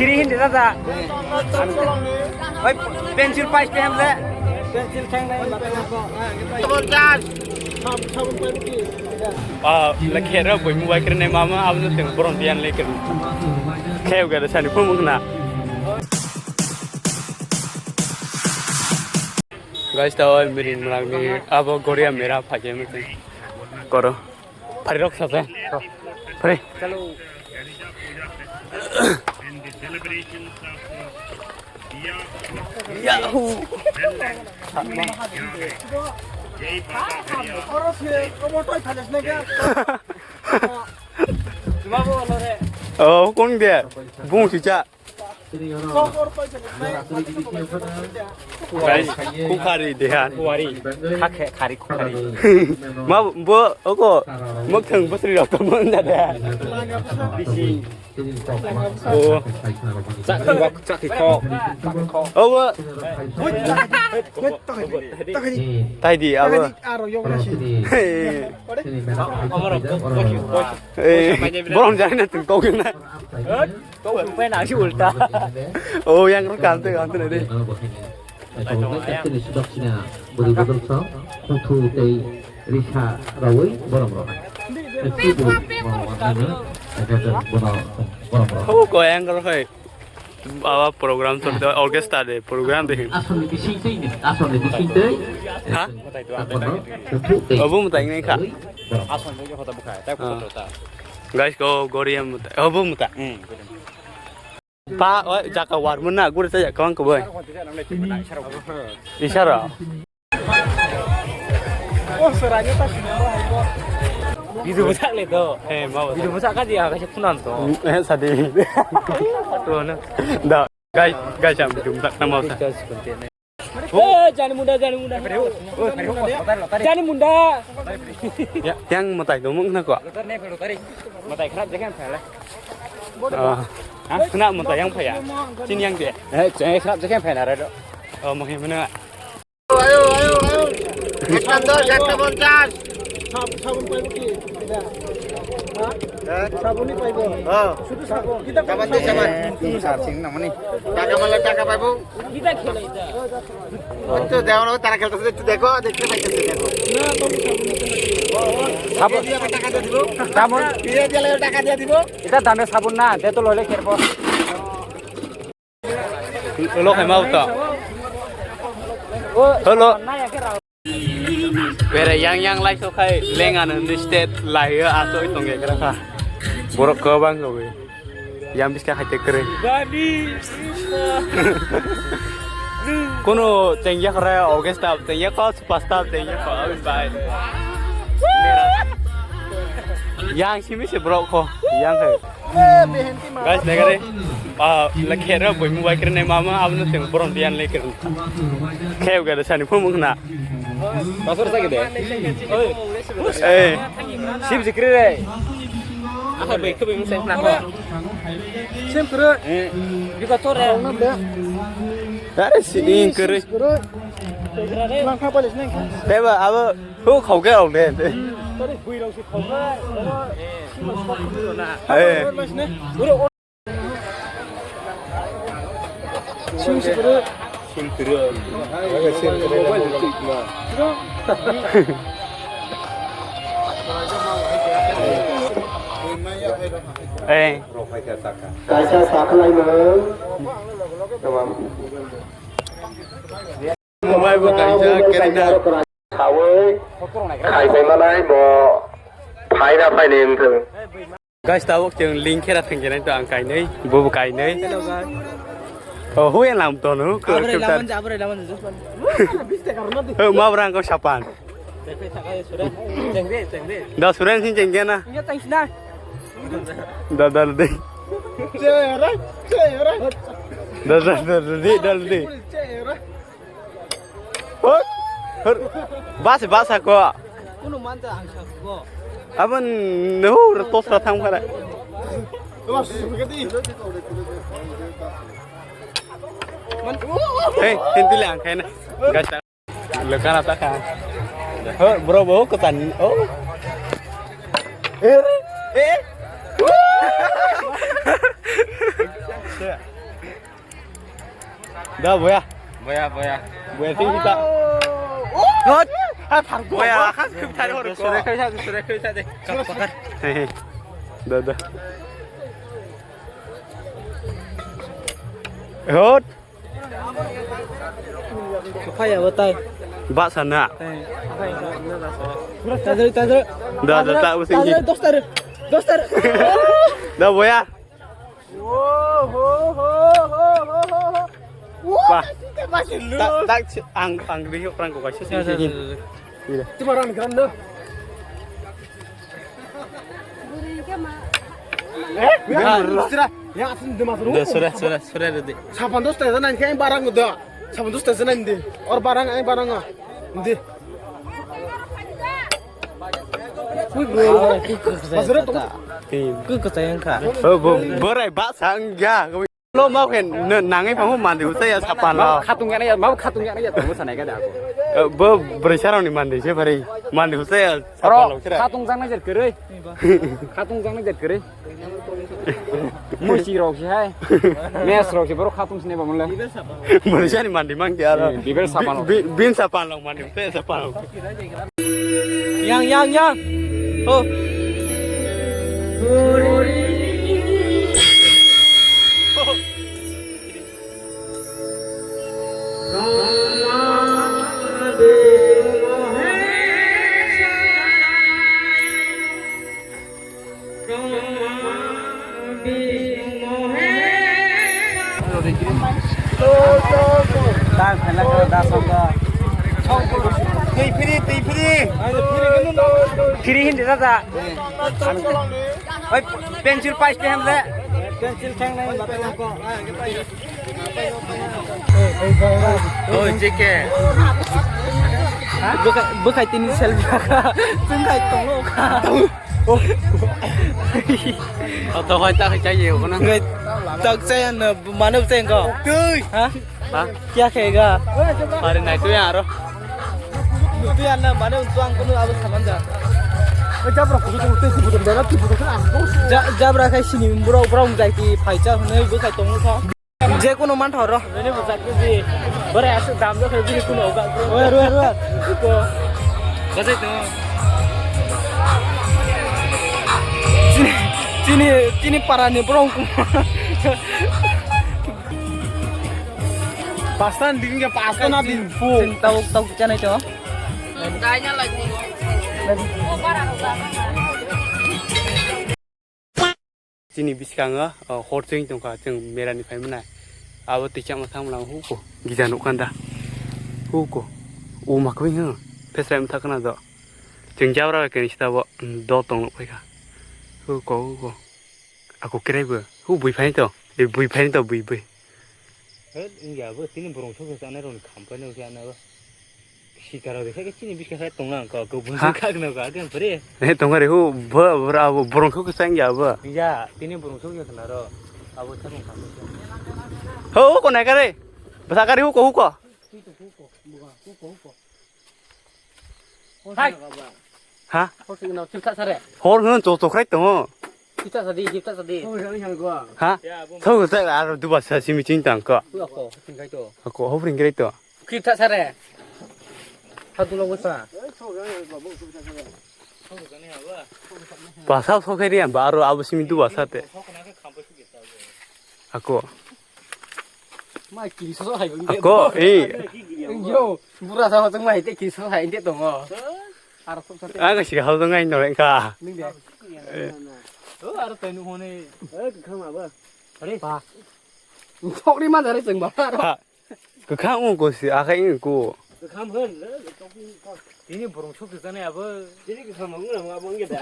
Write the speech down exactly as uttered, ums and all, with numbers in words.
Kiri hindi dada. Oi, pencil pais pe hamle. Pencil thang nai. Ah, lekhe ra boi mobile kre nai mama, abno teng borom diyan lekhe. Kheu ga sani phone mungna. Guys, tao mirin mlangni abo Goria mera phai koro. Phari rok sabe. Phari. Yahoo. Oh, kung dia. Bung sicha. Guys, kukhari dehan. Kuwari. Khakhe khari kukhari. Ma bo oko mokthang bosri rok to mon da de. Bisi. Oh. Chak khok, chak khok. Oh. Tai di abo. Eh, borom jani na tung kau kena. Kau lupa na si ulta. Oh, yang rekam tu, kan tu nanti. Naithotok, ayang. Bwrwi bodol song, kungthu tei risa rawi borom rok. Kungthu bo borom rok. Bono borom rok. Oh, kau yang kalau hai. Awa program tu de orchestra de program de. Asal ni bising tei ni, asal ni bising tei. Ha? Bono kungthu tei. Abu mutai ni kha. Asal ni kota bukai, tak kota. Guys, kau Goria mutai. Abu mutai. Hmm. Pa, oi, jaka war mun na, gure sa jaka ang koboi. Isara. Oh, seranya tak sini. Video busak le to. Eh, mau. Video busak kan dia kasih punan to. Eh, sadi. Tuh, no. Da, guys, guys, yang video busak nama usah. Eh, jani munda, jani munda. Jani munda. Ya, yang matai dong, mung nako. Matai khrap je kan phai le. Ah. Ha? Khna matai yang phai ya. Chin yang de. Eh, je khrap je kan phai na re do. Oh, mung mana. Ayo, ayo, ayo. Ekta dos, ekta ponchas. Sab-, sabun paibo ki? Hah? Sabun ni paibo. Oh. Sudu sabun. Kita sabun. Sab sing namani. Taka mala taka paibo. Kita khela ita. Ektu dewan tara khelta se ektu dekho, dekho, dekho, dekho. Sabun. Dia taka dia dibo. Sabun. Dia dia lagi taka dia dibo. Ita dame sabun na, Dettol hoile kherbo. Hello, khai mau ta. Hello. Bere yang yang lai so khai lengan ni state lai asoi tong ekra kha. Borok ko bang ko. Yang biska khai te kre. Kono tengya khara August ta tengya ko superstar tengya ko abin bai. Yang simi se borok ko yang khai. Guys, naikha de. Ah, lekhe ra boi mobile kre nai mama, abno teng borom diyan lekhe. Kheu ga de sani phone mung khna. Pasor sa gede. Eh. Sim sikri re. Aha bai khe bai mung seng khna ko. Sim kru. Eh. Bi ko tore. Are si in kru. Lang kha palis nang. Teba abo hu khau ke ong de. Tore bui rau si khau ga. Eh. Sim sikuru. Sim sikuru. Aga sim sikuru. Mobile tu ma. Eh. Kaisa sakhwlaimung. Tamam. Mobile bo kaisa kerina. Sawi, khaibai manai bo phaina phaini wngthung. Guys, tabuk chwng link khera thangkhe nai to ang kainwi, bo bo kainwi. Hello, guys. Oh, hui ang lam tono, ko Abrai ko tar. Laman ja, abrai laman ja. Ho, ma brang ko sapan. Cheng de, cheng de. Da suren sin cheng na. Iya, thanks na. Da da de. Chera, chera. Da da da de, da de. Chera. Hur, hur. Bas, bas ako. Kuno manta ang sakgo. Abon nehu tosra thang phara. Hey, hentile ang khaina. Guys, lekana ta kha. Ho, bro, bo ko tan. Oh. Eh, eh. Da boya. Boya, boya. Boya sing kita. Hot. Ah, thar boya. Boya, khas khum thar hor ko. Sore khai sa, sore khai sa de. Kap pakar. He, he. Da, da. Hot. Phai abo tai. Ba sana. Tajari, tajari. Da, da, ta, using. Tajari, dos tar. Dos tar. Da boya. Wah. Tak, tak, ang, ang riyo perang ko kaisa sih. Cuma orang kan no. Eh, ya, sudah. Ya, asli demas rumah. Sudah, sudah, sudah, sudah, sudah. Sapan dos tesa nang kayak barang udah. Sapan dos tesa nang deh. Or barang, eh, barang ah. Deh. Wih, bro. Masuk tuh. Ku kesayang kha. Oh, bo-, borai ba sang ya. Lo mau khen nangai pamu mandi usai ya sapan lo. Khatung ya ya, mau khatung ya ya, mau sanai ka da aku. Eh, bo borai sarang ni mandi se bari. Mandi usai ya sapan lo. Khatung jang najar kwrwi. Khatung jang najar kwrwi. Musi rok si hai. Mes rok si borok khatung sini ba mole. Borai sani mandi mang dia lo. Eh, bibel sapan lo. Bi-, bi-, bin sapan lo mandi usai ya sapan lo. Yang, yang, yang. Oh. Twi phiri, twi phiri. Phiri hindi tata. Oi, pencil pais te hamle. Pencil thang nai mata ko. Oi, jike. Bukai, bukai tini selfie ka. Tungkai tongo ka. Oh, to hoi ta hoi chai ye ko na. Ngai, tak chai na mano chai ko. Tui. Ha? Ha? Kya khega? Are nai tu ya aro. Tu ya na mane untu ang kono abo saman ja. Jabra kudu tu tu kudu dara tu kudu kana. Ja-, jabra khai sini bro bro jai ki phaicha hwnwi bukai tongo kha. Je kono man thoro. Bore asuk dam jo khai bini kono ga. Oi, oi, oi. Ko. Kasai to. Chini, chini, chini para ni bro. Pasta ni ding ya, pasta na ding fu. Chini tabuk tabuk chanai to. Chini biskango, o, hor chwng tongkha, chwng mera ni phai mwnai. Abo twi chama thang mwnang huko, gija nuk kanda. Huko, o makwi hwn, phesrai mthak khna do. Chwng jabra bai kani sita bo, do tong nuk phaikha. Huko, huko. Ako kerai bo, hu bui phai to, e bui phai to, bui, bui. He, wngya bo, tini borong sok sok anai roni khampai no khe anai bo. Sikaro de khe chini biska khe tongna ko, ko bun kha no ka, kan pare. He, tongare hu, bo, bra, bo, borong sok sok wngya bo. Ya, tini borong sok sok na ro. Abo thang khampai. Ho, ko nai kare. Basa kare hu ko, hu ko. Hai. Ha? Hor sing no, thik thak sare. Hor hwn to to khrai to. Thik thak sadi, thik thak sadi. Ha? Thau ta aro duba sa simi ching tang ko. Ko, thik khai to. Ko hobring krai to. Thik thak sare. Ha dulo wasa. Basa so khari ba aro abo simi duba sa te. Ako. Mai kiri so hai bang. Ako, eh. Yo, bura sa tong mai te kiri so hai te tongo. Aro sok sa te. Ang si hal dong ai no ka. Ning de. O aro tenu hone. Eh, khama ba. Are. Ba. Thok ri ma dare cheng ba. Ha. Kwkhang wng ko si, akhai wng ko. Kwkham hwn, eh, tini borong sok tani abo. Tini kwkham wng abo wng da.